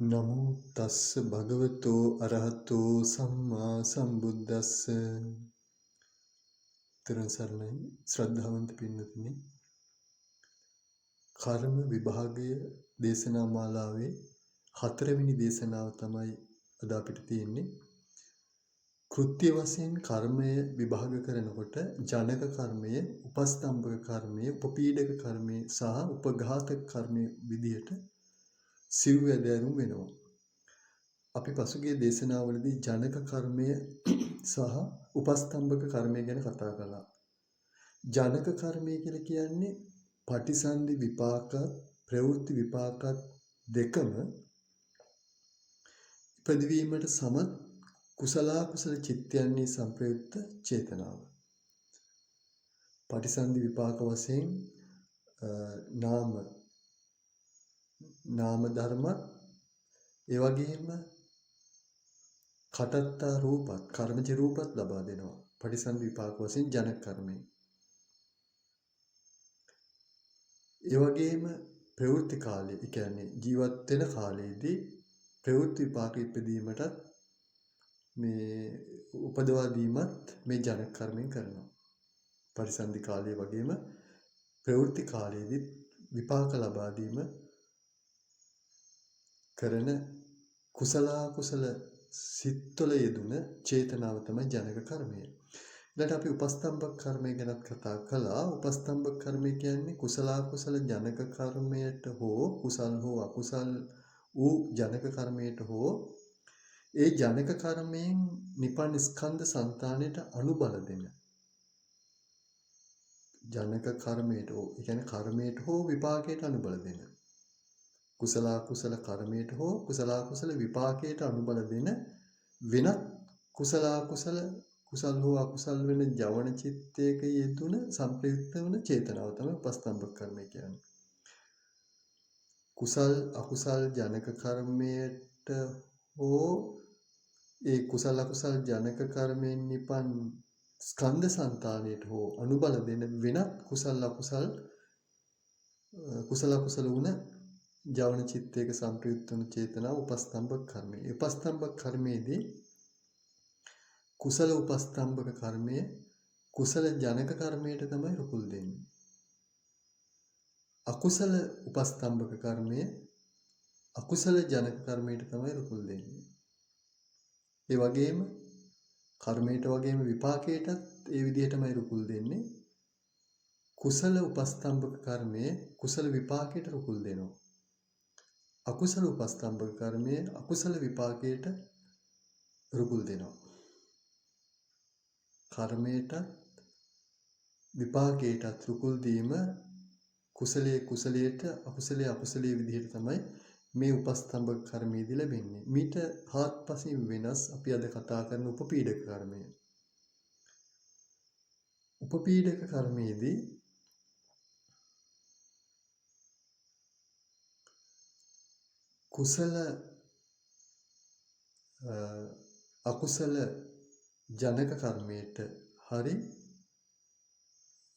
නමෝ තස්ස භගවතෝ අරහතෝ සම්මා සම්බුද්දස්ස. තෙරුවන් සරණයි ශ්‍රද්ධාවන්ත පින්වතුනි. කර්ම විභාගය දේශනා මාලාවේ හතරවෙනි දේශනාව තමයි අද අපිට තියෙන්නේ. කෘත්‍ය වශයෙන් කර්මය විභාග කරනකොට ජනක කර්මය, උපස්තම්භක කර්මය, උපපීඩක කර්මය සහ උපඝාතක කර්මය විදිහට සිව් වැදෑරුම් වෙනවා. අපි පසුගිය දේශනාවලදී ජනක කර්මය සහ උපස්තම්භක කර්මය ගැන කතා කළා. ජනක කර්මය කියලා කියන්නේ පටිසන්ධි විපාකත් ප්‍රවෘත්ති විපාකත් දෙකම ඉපදවීමට සමත් කුසලාකුසල චිත්තයන්හි සංප්‍රයුක්ත චේතනාව. පටිසන්ධි විපාක වශයෙන් නාම ධර්මත් ඒ වගේම කටත්තා රූපත් කර්මජ රූපත් ලබා දෙනවා. පටිසන්ධි විපාක වශයෙන් ජනක කර්මය. ඒ වගේම ප්‍රවෘත්ති කාලයේ, ඒ කියන්නේ ජීවත් වෙන කාලයේදී ප්‍රවෘත්ති විපාක ඉපදීමටත් මේ උපදවා දීමත් මේ ජනක කර්මයෙන් කරනවා. පටිසන්ධි කාලයේ වගේම ප්‍රවෘත්ති කාලයේදී විපාක ලබා දීම කරන කුසල අකුසල සිත්වල යෙදුන චේතනාව තමයි ජනක කර්මය. ඊළඟට අපි උපස්තම්භක කර්මය ගැනත් කතා කළා. උපස්තම්භක කර්මය කියන්නේ කුසල අකුසල ජනක කර්මයට හෝ කුසල් හෝ අකුසල් වූ ජනක කර්මයට හෝ ඒ ජනක කර්මයෙන් නිපන් ස්කන්ධ సంతාණයට අනුබල දෙන ජනක කර්මයට හෝ, ඒ කියන්නේ කර්මයට හෝ විපාකයට අනුබල දෙන කුසල අකුසල කර්මයට හෝ කුසල අකුසල විපාකයට අනුබල දෙන වෙනත් කුසල අකුසල කුසල් හෝ අකුසල් වෙන ජවන චිත්තයක යෙදුන සංප්‍රයුක්ත වන චේතනාව තමයි උපස්තම්භක කර්මය කියන්නේ. කුසල් අකුසල් ජනක කර්මයට හෝ ඒ කුසල අකුසල් ජනක කර්මයෙන් නිපන් ස්කන්ධ సంతාණයට හෝ අනුබල දෙන වෙනත් කුසල අකුසල් කුසල අකුසල වුණ ජවන චිත්තයක සංප්‍රයුක්ත වන චේතනාව උපස්තම්භක කර්මය. ඒ උපස්තම්භක කර්මයේදී කුසල උපස්තම්භක කර්මය කුසල ජනක කර්මයට තමයි රුකුල් දෙන්නේ. අකුසල උපස්තම්භක කර්මය අකුසල ජනක කර්මයට තමයි රුකුල් දෙන්නේ. ඒ වගේම කර්මයට වගේම විපාකයටත් ඒ විදිහටමයි රුකුල් දෙන්නේ. කුසල උපස්තම්භක කර්මය කුසල විපාකයට රුකුල් දෙනවා. අකුසල උපස්තම්භක කර්මය අකුසල විපාකයට රුකුල් දෙනවා. කර්මයටත් විපාකයටත් රුකුල් දීම කුසලයේ කුසලයට අකුසලයේ අකුසලයේ විදිහට තමයි මේ උපස්තම්භක කර්මයේදී ලැබෙන්නේ. මීට හාත්පසින් වෙනස් අපි අද කතා කරන උපපීඩක කර්මය. උපපීඩක කර්මයේදී කුසල අකුසල ජනක කර්මයට හරි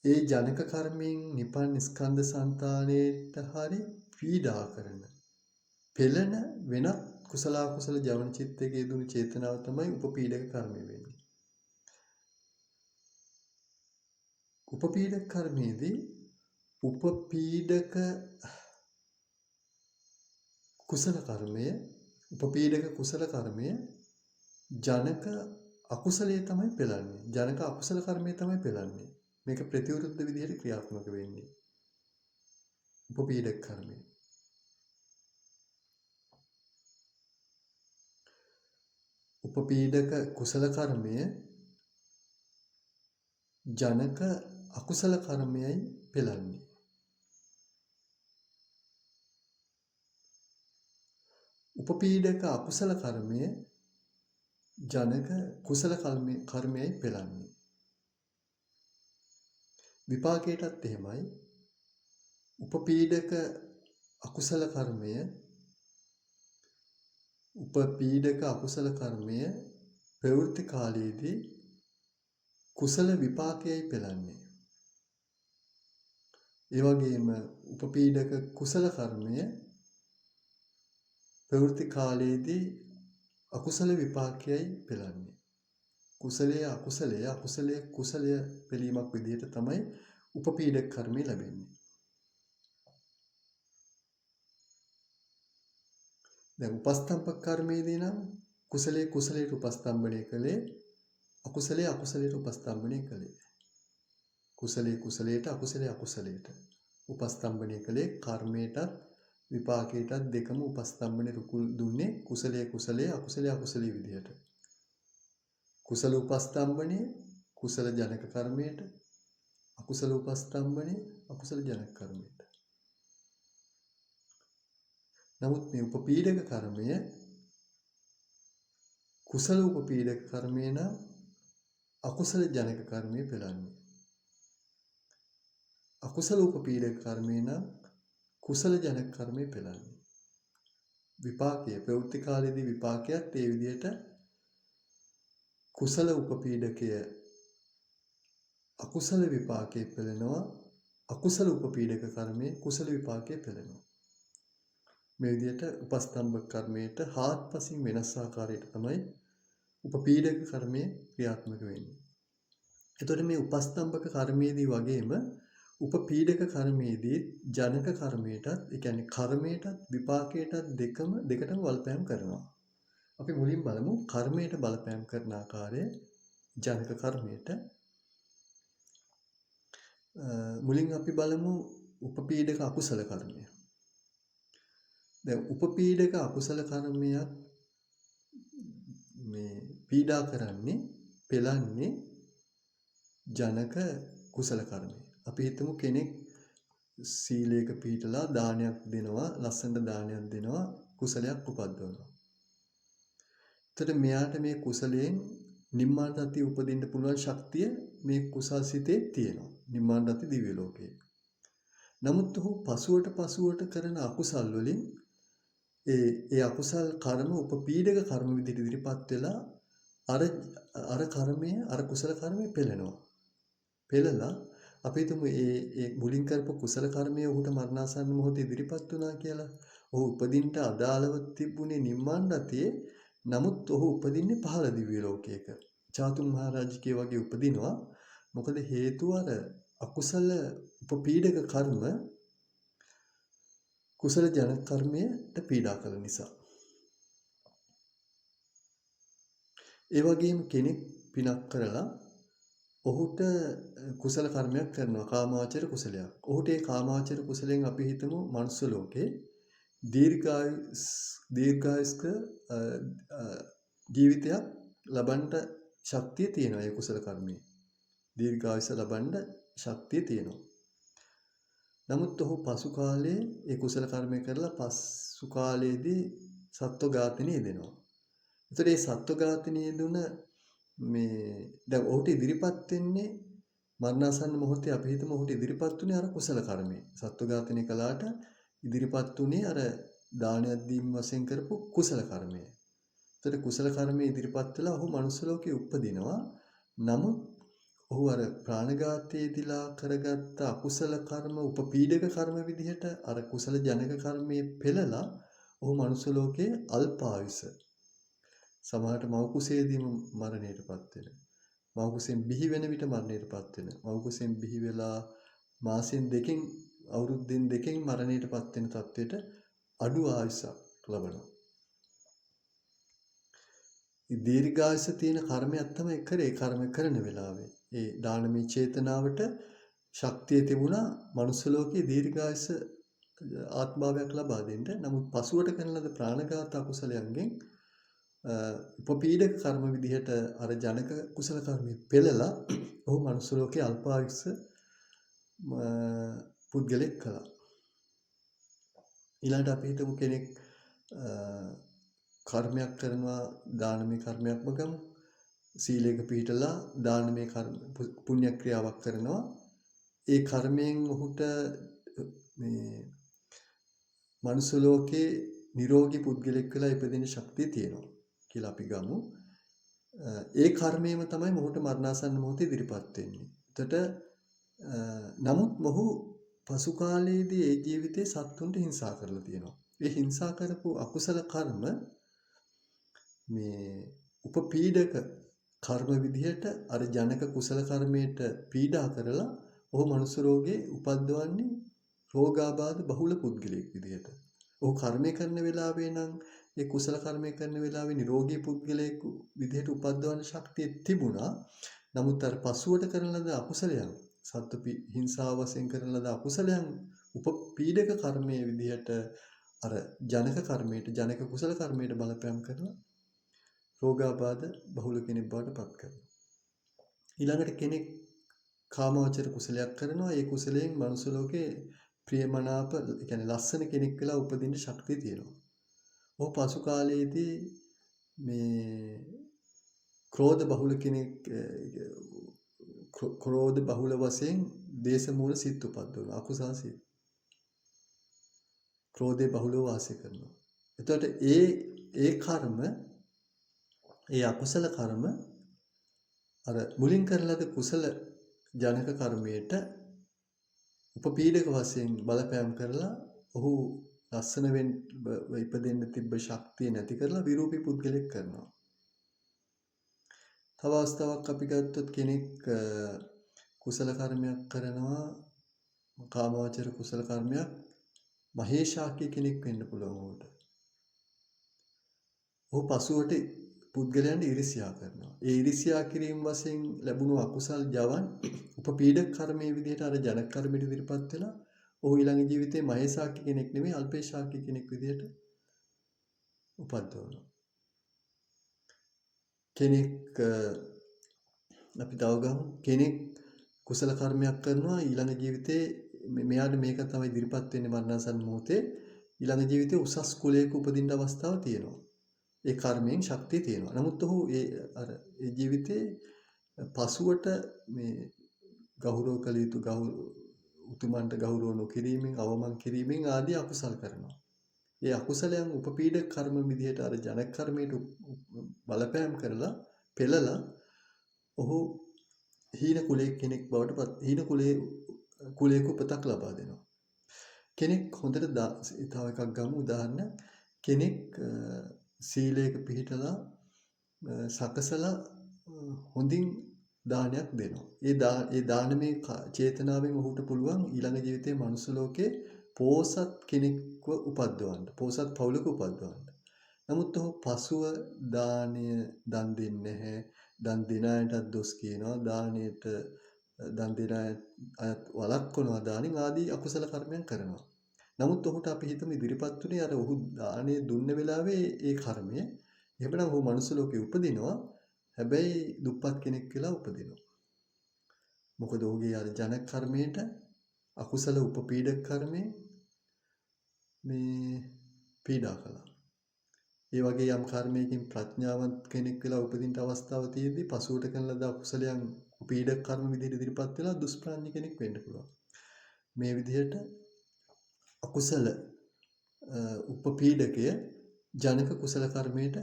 ඒ ජනක කර්මයෙන් නිපන් ස්කන්ධ సంతාණයට හරි පීඩා කරන පෙළෙන වෙනත් කුසල අකුසල ජවන චිත්තයක යෙදුණු චේතනාව තමයි උපපීඩක කර්මය වෙන්නේ. උපපීඩක කර්මයේදී උපපීඩක කුසල කර්මය උපපීඩක කුසල කර්මය ජනක අකුසලයේ තමයි පෙළන්නේ. ජනක අකුසල කර්මය තමයි පෙළන්නේ. මේක ප්‍රතිවිරුද්ධ විදිහට ක්‍රියාත්මක වෙන්නේ. උපපීඩක කර්මය. උපපීඩක කුසල කර්මය ජනක අකුසල කර්මයයි පෙළන්නේ. උපපීඩක අකුසල කර්මය ජනක කුසල කර්මයයි පෙළන්නේ. විපාකයටත් එහෙමයි. උපපීඩක අකුසල කර්මය උපපීඩක අකුසල කර්මය ප්‍රවෘත්ති කාලයේදී කුසල විපාකයයි පෙළන්නේ. ඒ වගේම උපපීඩක කුසල කර්මය ප්‍රවෘත්ති කාලයේදී අකුසල විපාකයයි පෙළන්නේ. කුසලයේ අකුසලය, අකුසලයේ කුසලය පිළීමක් විදිහට තමයි උපපීඩක කර්මය ලැබෙන්නේ. දැන් උපස්තම්භක කර්මයේදී නම් කුසලයේ කුසලයට උපස්තම්භනය කළේ, අකුසලයේ අකුසලයට උපස්තම්භනය කළේ. කුසලයේ කුසලයට, අකුසලයේ අකුසලයට උපස්තම්භනය කළේ. කර්මයටත් විපාකයටත් දෙකම උපස්තම්භන රුකුල් දුන්නේ කුසලයේ කුසලයේ, අකුසලයේ අකුසලයේ විදිහට. කුසල උපස්තම්භනය කුසල ජනක කර්මයට, අකුසල උපස්තම්භනය අකුසල ජනක කර්මයට. නමුත් මේ උපපීඩක කර්මය කුසල උපපීඩක කර්මය නම් අකුසල ජනක කර්මය පෙළන්නේ. අකුසල උපපීඩක කර්මය නම් කුසල ජනක කර්මය පෙළන්නේ. විපාකය ප්‍රවෘත්ති කාලයේදී විපාකයත් ඒ විදිහට කුසල උපපීඩකය අකුසල විපාකයේ පෙළෙනවා, අකුසල උපපීඩක කර්මයේ කුසල විපාකයේ පෙළෙනවා. මේ විදිහට උපස්තම්භක කර්මයට හාත්පසින් වෙනස් ආකාරයට තමයි උපපීඩක කර්මය ක්‍රියාත්මක වෙන්නේ. එතකොට මේ උපස්තම්භක කර්මයේදී වගේම උපපීඩක කර්මයේදී ජනක කර්මයටත්, ඒ කියන්නේ කර්මයටත් විපාකයටත් දෙකටම බලපෑම් කරනවා. අපි මුලින් බලමු කර්මයට බලපෑම් කරන ආකාරය ජනක කර්මයට. මුලින් අපි බලමු උපපීඩක අකුසල කර්මය. දැන් උපපීඩක අකුසල කර්මයක් මේ පීඩා කරන්නේ, පෙළන්නේ ජනක කුසල කර්මය. අපි හිතමු කෙනෙක් සීලයක පිහිටලා දානයක් දෙනවා, ලස්සනට දානයක් දෙනවා, කුසලයක් උපද්දවනවා. එතකොට මෙයාට මේ කුසලයෙන් නිම්මාන රතිය උපදින්න පුළුවන් ශක්තිය මේ කුසල් සිතේ තියෙනවා. නිම්මාන රති දිව්‍ය ලෝකයේ. නමුත් ඔහු පසුවට පසුවට කරන අකුසල් වලින් ඒ අකුසල් කර්ම උපපීඩක කර්ම විදිහට ඉදිරිපත් වෙලා අර කර්මය, අර කුසල කර්මය පෙළෙනවා. පෙළලා අපි හිතමු ඒ මුලින් කරපු කුසල කර්මය ඔහුට මරණාසන්න මොහොතේ ඉදිරිපත් වුණා කියලා. ඔහු උපදින්න අදාළව තිබුණේ නිම්මාන රතියේ. නමුත් ඔහු උපදින්නේ පහළ දිව්‍ය ලෝකයක. චාතුම් මහරජකේ වගේ උපදිනවා. මොකද හේතුව අර අකුසල උපපීඩක කර්ම කුසල ජනක කර්මයට පීඩා කළ නිසා. ඒ වගේම කෙනෙක් පිනක් කරලා ඔහුට කුසල කර්මයක් කරනවා, කාමාවචර කුසලයක්. ඔහුට ඒ කාමාවචර කුසලයෙන් අපි හිතමු මනුස්ස ලෝකේ දීර්ඝායුෂ්ක ජීවිතයක් ලබන්න ශක්තිය තියෙනවා. ඒ කුසල කර්මයේ දීර්ඝායුෂ ලබන්න ශක්තිය තියෙනවා. නමුත් ඔහු පසු කාලයේ ඒ කුසල කර්මය කරලා පසු කාලයේදී සත්ව ඝාතනය යෙදෙනවා. ඒතර ඒ සත්ව ඝාතනය යෙදුන මේ දැන් ඔහුට ඉදිරිපත් වෙන්නේ මරණාසන්න මොහොතේ අපි හිතමු ඔහුට ඉදිරිපත් වුණේ අර කුසල කර්මය. සත්ව ඝාතනය කළාට ඉදිරිපත් වුණේ අර දානයක් දීම වශයෙන් කරපු කුසල කර්මය. ඒතර කුසල කර්මය ඉදිරිපත් වෙලා ඔහු මනුස්ස ලෝකේ උපදිනවා. නමුත් ඔහු අර ප්‍රාණඝාතයේදීලා කරගත්ත අකුසල කර්ම උපපීඩක කර්ම විදිහට අර කුසල ජනක කර්මයේ පෙළලා ඔහු මනුස්ස ලෝකයේ අල්පායුෂ, සමහරට මව් කුසේදීම මරණයටපත් වෙන, මව් කුසෙන් බිහි වෙන විට මරණයටපත් වෙන, මව් කුසෙන් බිහි වෙලා මාසෙන් දෙකෙන් අවුරුද්දෙන් දෙකෙන් මරණයටපත් වෙන තත්ත්වයට අඩු ආයුෂක් ලබනවා. දීර්ඝායුෂ තියෙන කර්මයක් තමයි කරේ. කර්ම කරන වෙලාවේ ඒ දානමය චේතනාවට ශක්තිය තිබුණා මනුස්ස ලෝකයේ දීර්ඝායුෂ ආත්මාවයක් ලබා දෙන්න. නමුත් පසුවට කරන ලද ප්‍රාණඝාත අකුසලයන්ගෙන් උපපීඩක කර්ම විදිහට අර ජනක කුසල කර්මය පෙළලා ඔහු මනුස්ස ලෝකයේ අල්පායුෂ පුද්ගලෙක් කළා. ඊළඟට අපි හිතමු කෙනෙක් කර්මයක් කරනවා, දානමය කර්මයක්ම ගමු. සීලයක පිහිටලා දානමය කර්ම පුණ්‍ය ක්‍රියාවක් කරනවා. ඒ කර්මයෙන් ඔහුට මේ මනුස්ස ලෝකේ නිරෝගී පුද්ගලෙක් වෙලා ඉපදෙන ශක්තිය තියෙනවා කියලා අපි ගමු. ඒ කර්මයම තමයි මොහුට මරණාසන්න මොහොතේ ඉදිරිපත් වෙන්නේ. එතකොට නමුත් මොහු පසු කාලයේදී ඒ ජීවිතේ සත්තුන්ට හිංසා කරලා තියෙනවා. ඒ හිංසා කරපු අකුසල කර්ම මේ උපපීඩක කර්ම විදිහට අර ජනක කුසල කර්මයට පීඩා කරලා ඔහු මනුස්ස රෝගේ උපද්දවන්නේ රෝගාබාධ බහුල පුද්ගලයෙක් විදිහට. ඔහු කර්මය කරන වෙලාවේ නම් ඒ කුසල කර්මය කරන වෙලාවේ නිරෝගී පුද්ගලයෙක් විදිහට උපද්දවන්න ශක්තිය තිබුණා. නමුත් අර පසුවට කරන ලද අකුසලයන්, සත්ව හිංසාව වශයෙන් කරන ලද අකුසලයන් උපපීඩක කර්මයේ විදිහට අර ජනක කර්මයට, ජනක කුසල කර්මයට බලපෑම් කරලා රෝගාබාධ බහුල කෙනෙක් බවට පත් කරනවා. ඊළඟට කෙනෙක් කාමාවචර කුසලයක් කරනවා. ඒ කුසලයෙන් මනුස්ස ලෝකේ ප්‍රියමනාප, ඒ කියන්නේ ලස්සන කෙනෙක් වෙලා උපදින්න ශක්තිය තියෙනවා. ඔහු පසු කාලයේදී මේ ක්‍රෝධ බහුල කෙනෙක්, ක්‍රෝධ බහුල වශයෙන් දේශමූල සිත් උපද්දවනවා. අකුසල සිත්. ක්‍රෝධේ බහුලව වාසය කරනවා. එතකොට ඒ ඒ කර්ම, ඒ අකුසල කර්ම අර මුලින් කරන ලද කුසල ජනක කර්මයට උපපීඩක වශයෙන් බලපෑම් කරලා ඔහු ලස්සන වෙන්න ඉපදෙන්න තිබ්බ ශක්තිය නැති කරලා විරූපී පුද්ගලෙක් කරනවා. තව අවස්ථාවක් අපි ගත්තොත් කෙනෙක් කුසල කර්මයක් කරනවා, කාමාවචර කුසල කර්මයක්, මහේශාක්‍ය කෙනෙක් වෙන්න පුළුවන් ඔහුට. ඔහු පසුවට පුද්ගලයන්ට ඉරිසියා කරනවා. ඒ ඉරිසියා කිරීම වශයෙන් ලැබුණු අකුසල් ජවන් උපපීඩක කර්මයේ විදිහට අර ජනක කර්මයට ඉදිරිපත් වෙලා ඔහු ඊළඟ ජීවිතේ මහේශාක්‍ය කෙනෙක් නෙමෙයි අල්පේශාක්‍ය කෙනෙක් විදිහට උපද්දවනවා. කෙනෙක් අපි තව ගමු, කෙනෙක් කුසල කර්මයක් කරනවා ඊළඟ ජීවිතේ මෙයාට මේක තමයි ඉදිරිපත් වෙන්නේ මරණාසන්න මොහොතේ ඊළඟ ජීවිතේ උසස් කුලයක උපදින්න අවස්ථාව තියෙනවා. ඒ කර්මයෙන් ශක්තිය තියෙනවා. නමුත් ඔහු ඒ අර ඒ ජීවිතේ පසුවට මේ ගෞරව කළ යුතු උතුමන්ට ගෞරව නොකිරීමෙන්, අවමන් කිරීමෙන් ආදී අකුසල් කරනවා. ඒ අකුසලයන් උපපීඩක කර්ම විදිහට අර ජනක කර්මයට බලපෑම් කරලා පෙළලා ඔහු හීන කුලයේ කෙනෙක් බවට පත්, හීන කුලයක උපතක් ලබා දෙනවා. කෙනෙක් හොඳට තව එකක් ගමු උදාහරණ. කෙනෙක් සීලයක පිහිටලා සකසලා හොඳින් දානයක් දෙනවා. ඒ දානමය චේතනාවෙන් ඔහුට පුළුවන් ඊළඟ ජීවිතේ මනුස්ස ලෝකේ පෝසත් කෙනෙක්ව උපද්දවන්න, පෝසත් පවුලක උපද්දවන්න. නමුත් ඔහු පසුව දානය දන් දෙන්නේ නැහැ. දන් දෙන අයටත් දොස් කියනවා. දානයට දන් දෙන අයත් වළක්වනවා දානෙන් ආදී අකුසල කර්මයන් කරනවා. නමුත් ඔහුට අපි හිතමු ඉදිරිපත් වුණේ අර ඔහු දානය දුන්න වෙලාවේ ඒ කර්මය. එහෙමනම් ඔහු මනුස්ස ලෝකේ උපදිනවා. හැබැයි දුප්පත් කෙනෙක් වෙලා උපදිනවා. මොකද ඔහුගේ අර ජනක කර්මයට අකුසල උපපීඩක කර්මයේ මේ පීඩා කළා. ඒ වගේ යම් කර්මයකින් ප්‍රඥාවන්ත කෙනෙක් වෙලා උපදින්න අවස්ථාව තියෙද්දි පසුවට කරන ලද අකුසලයන් උපීඩක කර්ම විදිහට ඉදිරිපත් වෙලා දුෂ්ප්‍රඥ කෙනෙක් වෙන්න පුළුවන්. මේ විදිහට අකුසල උපපීඩකය ජනක කුසල කර්මයට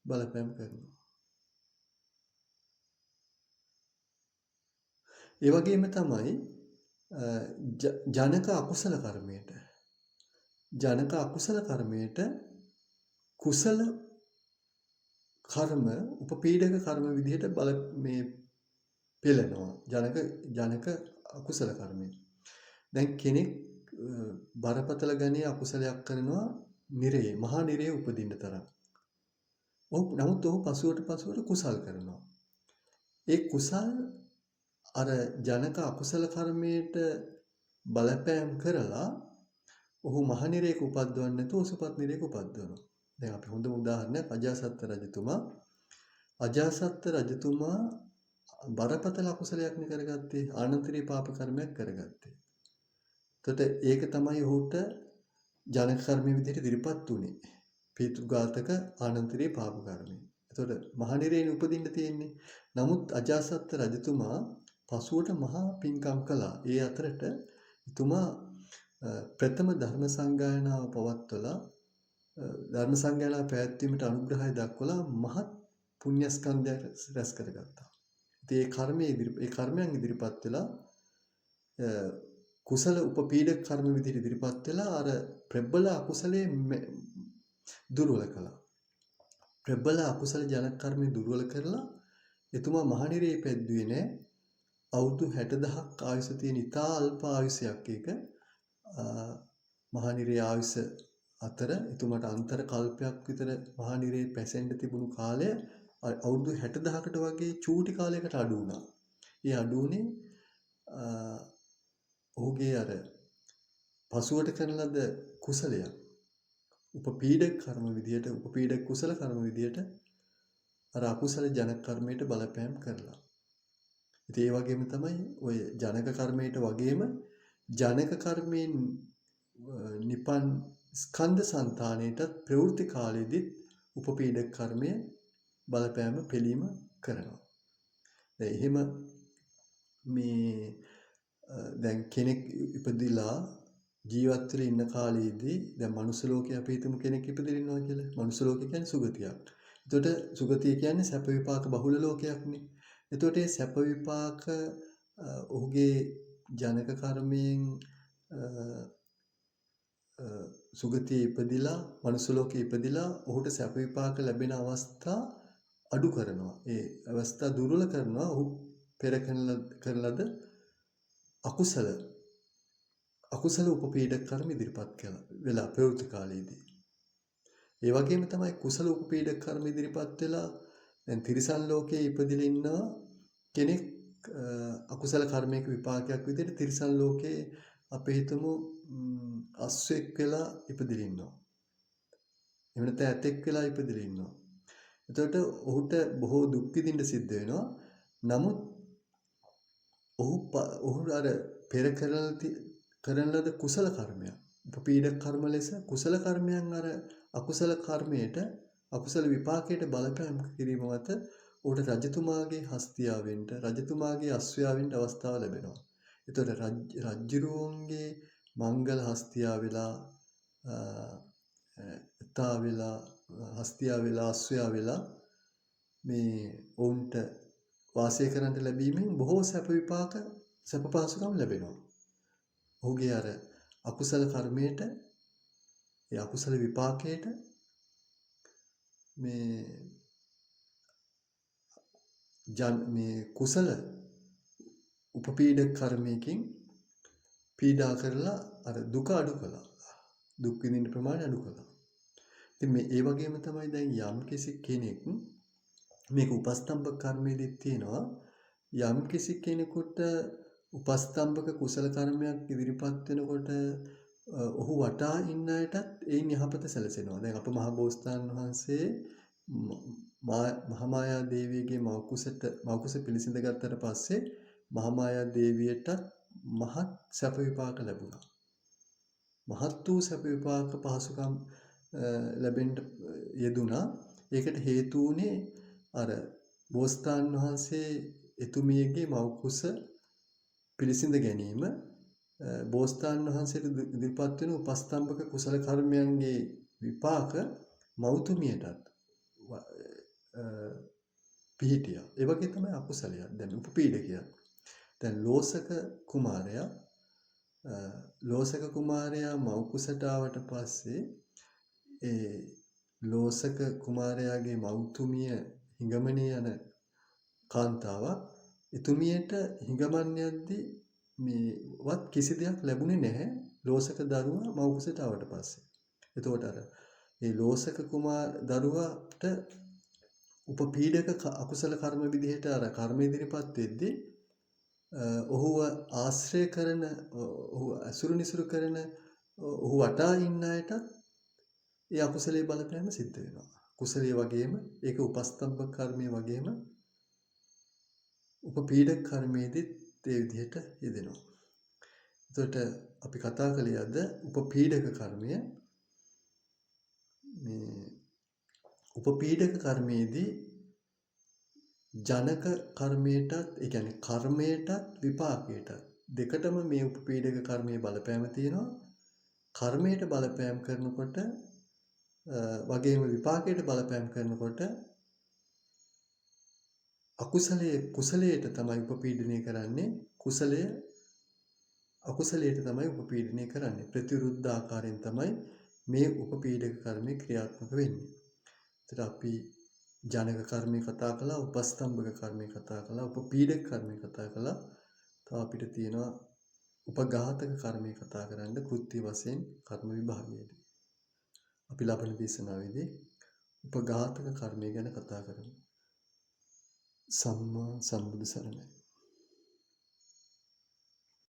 බලපෑම් කරනවා. ඒ වගේම තමයි ජනක අකුසල කර්මයට, ජනක අකුසල කර්මයට කුසල කර්ම උපපීඩක කර්ම විදිහට බල මේ පෙළෙනවා. ජනක අකුසල කර්මය. දැන් කෙනෙක් බරපතල ගණයේ අකුසලයක් කරනවා නිරේ, මහා නිරේ උපදින්න තරම්. ඔහු නමුත් ඔහු පසුවට කුසල් කරනවා. ඒ කුසල් අර ජනක අකුසල කර්මයට බලපෑම් කරලා ඔහු මහ නිරේක උපද්දවන්නේ නැතුව ඔසුපත් නිරේක උපද්දවනවා. දැන් අපි හොඳම උදාහරණයක් අජාසත්ත රජතුමා. අජාසත්ත රජතුමා බරපතල අකුසලයක් නේ කරගත්තේ, ආනන්තරීය පාප කර්මයක් කරගත්තේ. එතකොට ඒක තමයි ඔහුට ජනක කර්මයේ විදිහට ඉදිරිපත් වුනේ. පීතෘඝාතක ආනන්තරීය පාප කර්මය. එතකොට මහ නිරේනේ උපදින්න තියෙන්නේ. නමුත් අජාසත්ත රජතුමා පසුවට මහා පින්කම් කළා. ඒ අතරට එතුමා ප්‍රථම ධර්ම සංගායනාව පවත්වලා ධර්ම සංගායනාව පැවැත්වීමට අනුග්‍රහය දක්වලා මහත් පුණ්‍යස්කන්ධයක් රැස් කරගත්තා. ඉතින් ඒ කර්මයන් ඉදිරිපත් වෙලා කුසල උපපීඩක කර්ම විදිහට ඉදිරිපත් වෙලා අර ප්‍රබල අකුසලයේ දුර්වල කළා. ප්‍රබල අකුසල ජනක කර්මය දුර්වල කරලා එතුමා මහනිරේ පැද්දුවේ නෑ. අවුරුදු 60,000ක් ආයුෂ තියෙන ඉතා අල්ප ආයුෂයක් ඒක. මහනිරේ ආයුෂ අතර එතුමාට අන්තර කල්පයක් විතර මහනිරේ පැසෙන්න තිබුණු කාලය අවුරුදු 60,000කට වගේ චූටි කාලයකට අඩු වුණා. ඒ අඩු වුණේ ඔහුගේ අර පසුවට කරන ලද කුසලයක් උපපීඩක කර්ම විදියට, උපපීඩක කුසල කර්ම විදියට අර අකුසල ජනක කර්මයට බලපෑම් කරලා. ඉතින් ඒ වගේම තමයි ඔය ජනක කර්මයට වගේම ජනක කර්මයෙන් නිපන් ස්කන්ධ සංතානයටත් ප්‍රවෘත්ති කාලයේදීත් උපපීඩක කර්මය බලපෑම පිළීම කරනවා. දැන් එහෙම මේ දැන් කෙනෙක් ඉපදිලා ජීවත් වෙලා ඉන්න කාලයේදී දැන් මනුස්ස ලෝකේ අපි හිතමු කෙනෙක් ඉපදිලා ඉන්නවා කියලා. මනුස්ස ලෝකේ කියන්නේ සුගතියක්. එතකොට සුගතිය කියන්නේ සැප විපාක බහුල ලෝකයක්නේ. එතකොට මේ සැප විපාක ඔහුගේ ජනක කර්මයෙන් සුගතියේ ඉපදිලා මනුස්ස ලෝකේ ඉපදිලා ඔහුට සැප විපාක ලැබෙන අවස්ථා අඩු කරනවා. ඒ අවස්ථා දුර්වල කරනවා. ඔහු පෙර කරන ලද අකුසල අකුසල උපපීඩක කර්ම ඉදිරිපත් කළා වෙලා ප්‍රවෘත්ති කාලයේදී. ඒ වගේම තමයි කුසල උපපීඩක කර්ම ඉදිරිපත් වෙලා දැන් තිරිසන් ලෝකයේ ඉපදිලා ඉන්නවා කෙනෙක් අකුසල කර්මයක විපාකයක් විදිහට තිරිසන් ලෝකයේ අපි හිතමු අශ්වයෙක් වෙලා ඉපදිලා ඉන්නවා. එහෙම නැත්නම් ඇතෙක් වෙලා ඉපදිලා ඉන්නවා. එතකොට ඔහුට බොහෝ දුක් විඳින්න සිද්ධ වෙනවා. නමුත් ඔහු අර පෙර කරන ලද කුසල කර්මයක් උපපීඩක කර්ම ලෙස කුසල කර්මයන් අර අකුසල කර්මයට අකුසල විපාකයට බලපෑම් කිරීම මත ඔහුට රජතුමාගේ හස්තියා වෙන්න, රජතුමාගේ අශ්වයා වෙන්න අවස්ථාව ලැබෙනවා. එතකොට රජ්ජුරුවන්ගේ මංගල හස්තියා වෙලා, ඇතා වෙලා, හස්තියා වෙලා, අශ්වයා වෙලා මේ ඔවුන්ට වාසය කරන්නට ලැබීමෙන් බොහෝ සැප විපාක සැප පහසුකම් ලැබෙනවා. ඔහුගේ අර අකුසල කර්මයට ඒ අකුසල විපාකයට මේ මේ කුසල උපපීඩක කර්මයකින් පීඩා කරලා අර දුක අඩු කළා. දුක් විඳින ප්‍රමාණය අඩු කළා. ඉතින් මේ ඒ වගේම තමයි දැන් යම් කිසි කෙනෙක් මේක උපස්තම්භක කර්මයේදීත් තියෙනවා. යම් කිසි කෙනෙකුට උපස්තම්භක කුසල කර්මයක් ඉදිරිපත් වෙනකොට ඔහු වටා ඉන්න අයටත් එයින් යහපත සැලසෙනවා. දැන් අප මහ බෝසතාණන් වහන්සේ මහාමායා දේවියගේ මව්කුස පිළිසිඳ ගත්තට පස්සේ මහාමායා දේවියටත් මහත් සැප විපාක ලැබුණා. මහත් වූ සැප විපාක පහසුකම් ලැබෙන්න යෙදුණා. ඒකට හේතු වුණේ අර බෝසතාණන් වහන්සේ එතුමියගේ මව්කුස පිළිසිඳ ගැනීම. බෝසතාණන් වහන්සේට ඉදිරිපත් වෙන උපස්තම්භක කුසල කර්මයන්ගේ විපාක මෞතුමියටත් පිහිටියා. ඒ වගේ තමයි අකුසලයක්. දැන් උපපීඩකයක්. දැන් ලෝසක කුමාරයා මව් කුසට ආවට පස්සේ ඒ ලෝසක කුමාරයාගේ මෞතුමිය හිඟමනේ යන කාන්තාවක් එතුමියට හිඟමන් යද්දී මේ වත් කිසි දෙයක් ලැබුණේ නැහැ ලෝසක දරුවා මව් කුසට ආවට පස්සේ. එතකොට අර ඒ ලෝසක කුමාර දරුවාට උපපීඩක අකුසල කර්ම විදිහට අර කර්ම ඉදිරිපත් වෙද්දී ඔහුව ආශ්‍රය කරන, ඔහු ඇසුරු නිසුරු කරන, ඔහු වටා ඉන්න අයටත් ඒ අකුසලයේ බලපෑම සිද්ධ වෙනවා. කුසලයේ වගේම ඒක උපස්තම්භ කර්මයේ වගේම උපපීඩක කර්මයේදීත් ඒ විදිහට යෙදෙනවා. එතකොට අපි කතා කළේ අද උපපීඩක කර්මය. මේ උපපීඩක කර්මයේදී ජනක කර්මයටත්, ඒ කියන්නේ කර්මයටත් විපාකයටත් දෙකටම මේ උපපීඩක කර්මයේ බලපෑම තියෙනවා. කර්මයට බලපෑම් කරනකොට වගේම විපාකයට බලපෑම් කරනකොට අකුසලයේ කුසලයට තමයි උපපීඩනය කරන්නේ. කුසලය අකුසලයට තමයි උපපීඩනය කරන්නේ. ප්‍රතිවිරුද්ධ ආකාරයෙන් තමයි මේ උපපීඩක කර්මය ක්‍රියාත්මක වෙන්නේ. එතකොට අපි ජනක කර්මය කතා කළා, උපස්තම්භක කර්මය කතා කළා, උපපීඩක කර්මය කතා කළා. තව අපිට තියෙනවා උපඝාතක කර්මය කතා කරන්න කෘත්‍ය වශයෙන් කර්ම විභාගයේදී. අපි ලබන දේශනාවේදී උපඝාතක කර්මය ගැන කතා කරමු. සම්මා සම්බුදු සරණයි.